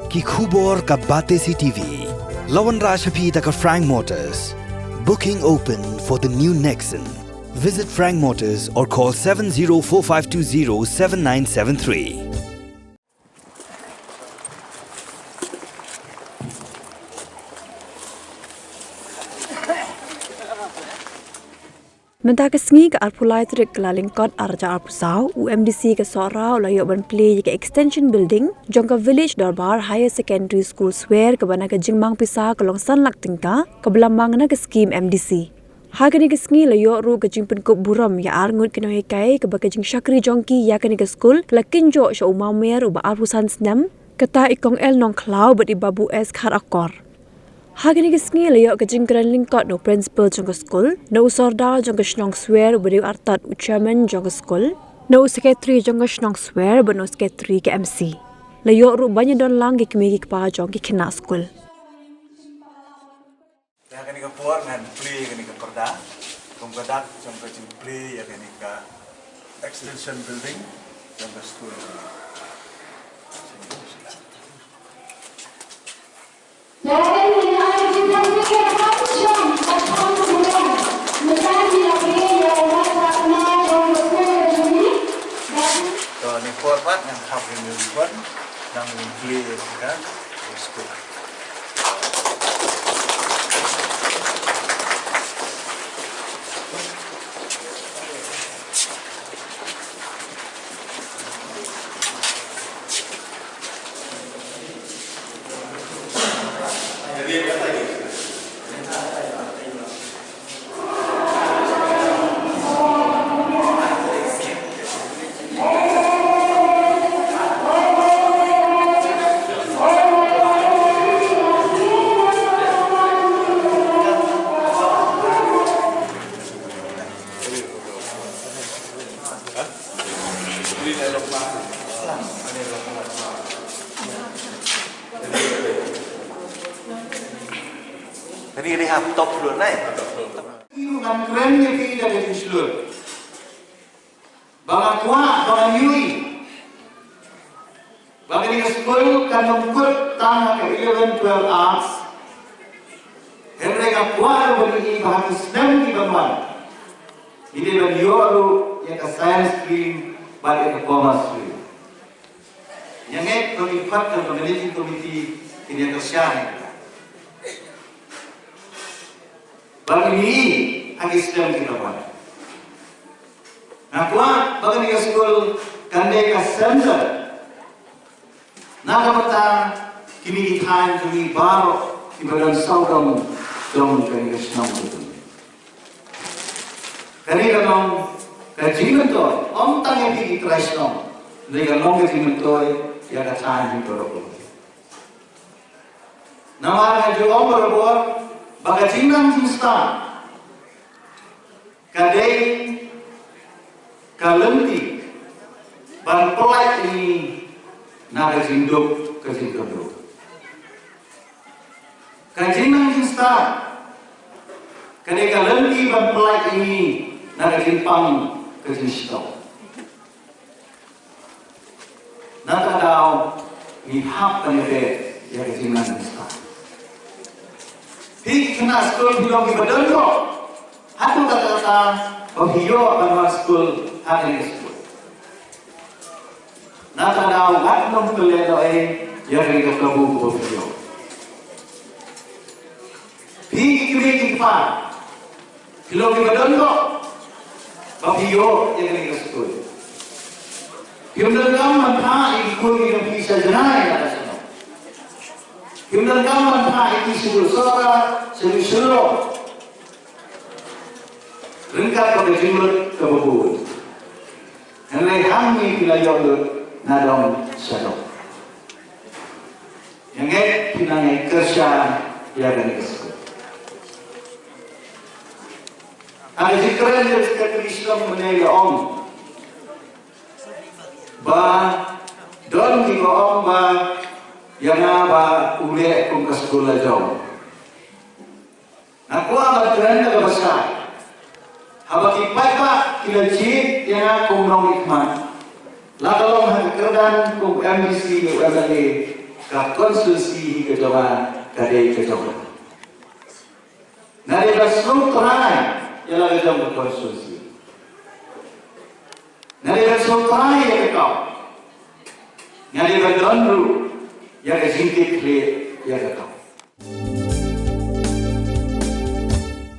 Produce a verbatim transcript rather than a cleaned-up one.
Ki khubor ka Batesi T V. La wanrah sha phi da ka Frank Motors. Booking open for the new Nexon. Visit Frank Motors or call seven zero four five two zero seven nine seven three. Mynta ka sngi ka arphew lai tarik Kyllalyngkot arhajar arphew saw, u M D C ka Sohra u la ïoh ban plie ïa ka extension building jong ka Village Dorbar Higher Secondary School Swer, kaba na ka jingmang pisa ka long san lak tyngka, kaba la mang na ka skim M D C. Ha kane ka sngi la ïoh ruh ka jingpynkup burom ïa arngut ki nonghikai, kaba ka jingshakri jong ki ïa kane ka skul ka la kynjoh sha u mawmer uba arphew san snem, kata i Kong L Nongkhlaw bad i Babu S Kharakor. Ha kane ka sngi la ïoh ka jingkren lyngkot na u principal jong ka skul, na u sordar jong ka shnong Swer uba dei u Artat, u chairman jong ka skul, na u secretary jong ka shnong Swer bad na u secretary ka M C. La ïoh ruh ban ïadon lang ki kmie ki kpa jong ki khynnah skul. Te ha kane ka por ngan plie kane ka pyrda kum ka dak jong ka jingplie ïa kane ka extension building jong ka skul. To, ni por pat ngan khap ïa u ribbon, nang plie ïa ka skul. Kane ka dei ha top floor ne? Ngan kren ïa phi da ka jingshlur. Ba nga kwah, ba nga ïohi ba kane ka skul kan ym kut tang ha ka eleven twelve arts. Hynrei nga kwah ruh ban ïohi ba ha ki snem ki ban wan ngi dei ban ïoh ruh ïa ka science stream bad ïa ka commerce stream. Ïa ngeit ba ki khot ka managing committee kin ïa kyrshan ïa kata. Ba ngin ïohi ha ki snem ki ban wan. Nga kwah ba kane ka skul kan dei ka center na ka bynta kine ki thaiñ jong ngi baroh kiba don sawdong jong kane ka shnong jong ngi. Kane ka long ka jingmyntoi, ym tang ïa phi ki trai shnong, hynrei ka long ka jingmyntoi ïa ka thaiñ jong ngi baroh. Namar nga ju ong barabor ba ka jingnang jingstad ka dei ka lynti ban pynlait ïa ngi na ka jingduk ka jingkyrduh. Ka jingnang jingstad ka dei ka lynti ban pynlait ïa ngi na ka jingpang ka jingshitom. Na kata ka daw ngi hap ban ïa beh ïa ka jingnang jingstad. Phi ki khynnah skul phi long kiba don ko haduh katta katta ba phi ïoh ban wan skul ha kane ka skul. Na kata ka daw wat nym pynlehnohei ïa kane ka kabu kaba phi ïoh. Phi ki kmie ki kpa, phi long kiba don ko ba phi ïoh ïa kane ka skul. Phim donkam ban phah ïa ki khun ki jong phi sha Jngai lane sha Sohra. Phim donkam ban phah ïa ki sha Sohra, sha Shillong. Ryngkat bad ka jinglut kaba bun. Hynrei hangne phi la ïoh lut na dong sha dong. Ïa ngeit phi nang ïa kyrshan ïa kane ka skul. Ha ka jingkren jong u Secretary Shnong mynne la ong ba don kiba ong ba ïa nga ba u leh kum ka skul la jong. Nga kwah ban kren da kaba shai. Haba ki paidbah ki la jied ïa nga kum nongmihkhmat, la ka long ha ka kyrdan kum MDC ne u MLA, Ka constituency hi ka jong nga, ka dei ka jong nga. Nga dei ban sngewtrai ïa la ka jong ka constituency. Nga dei ban sngewtrai ïa ka kam. Nga dei ban don ruh ïa ka jingkitkhlieh ïa ka kam.